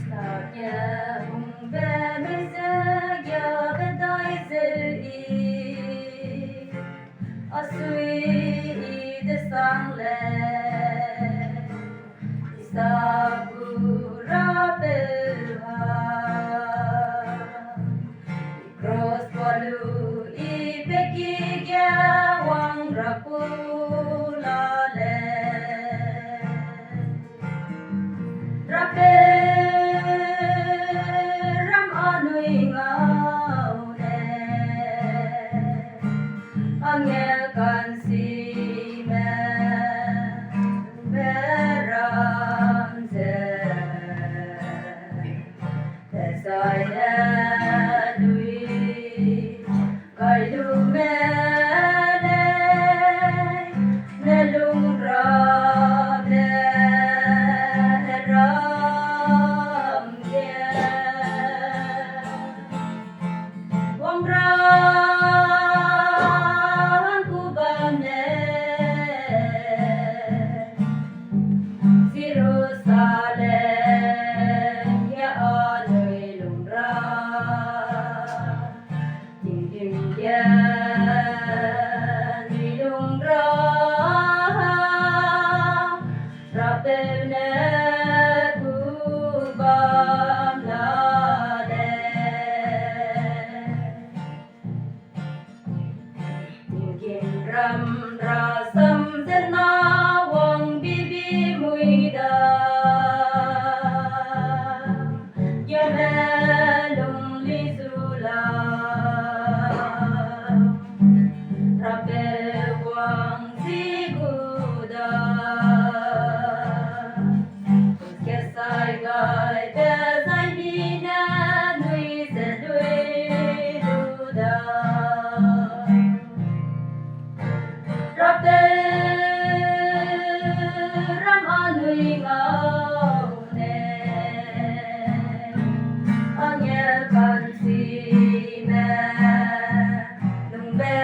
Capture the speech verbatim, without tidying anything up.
Sage hungbe mei ze giabe dai zeu i, a sui i desang lei, i sa gu Rapeu ha. I cross pa lu i pe ki ge wang ra ku la lei. Rapeu ram anui ngau lei, angel kansime be ram ze, pe zai ne lui kai lume lei, ne lung rabe ram ge wang ra hangku bam lei, Jerusalem ge anui lung ra, tingting ge anui lung ra, Rapeu ne ku bam la lei. Tinggîm ram rasam ze na wang bibi mui da, geme lungli zu la, Rapeu wang zi gu da. Kesai gaibe zai mi ne nui ze lui lu da. Rapeu ram anui ngau ne, angel kansime lungbe